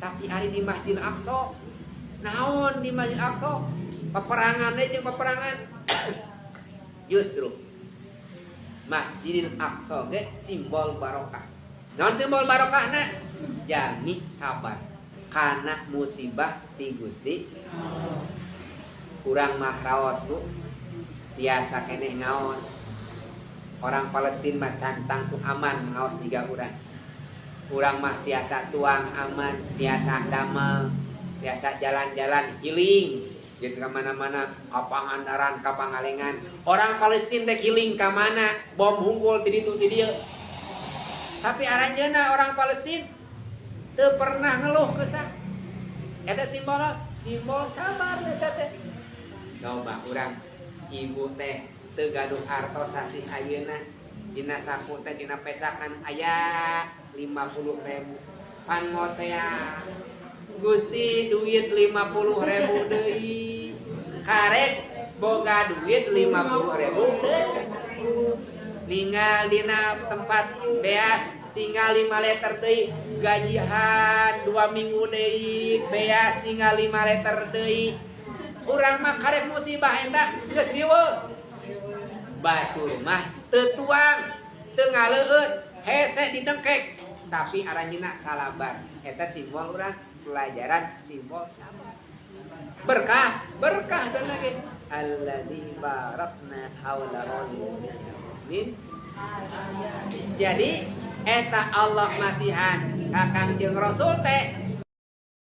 Tapi ari di Masjid Aqsa, naon di Masjid Aqsa? Peperangan deui jeung peperangan. Justru Masjidil Aqsa ge simbol barokah. Naon simbol barokahna? Jami sabar kana musibah ti Gusti. Urang mah raos, Bu, biasa keneh ngaos. Orang Palestina mah can tangtu aman ngaos jiga urang. Urang mah biasa tuang aman, biasa damel, biasa jalan-jalan healing gitu ke mana-mana, ka Pangandaran, ka Pangalengan. Orang Palestina teh healing ka mana? Bom hungkul ti ditu ti dieu. Tapi aranjeunna orang Palestina teu pernah ngeluh kesah. Eta simbol simbol sabar eta teh. Coba urang, ibu teh teu gaduh artos sasih ayeuna, dina saku teh, dina pesakan aya 50 ribu, pan ngocea, "Gusti, duit 50 ribu deui." Karek boga duit 50 ribu, ninggal dina tempat beas tinggal 5 liter deui, gajian 2 minggu deui, beas tinggal 5 liter deui. Urang mah karek musibah eta geus riweuh. Batur mah teu tuang, teu ngaleueut, hese didengkek, tapi aranjeunna salabar. Eta simbol urang pelajaran simbol sabar. Berkah, berkah dan lagi alladzi barakna haulahu min. Jadi eta Allah masihan ka Kangjeng Rasul teh.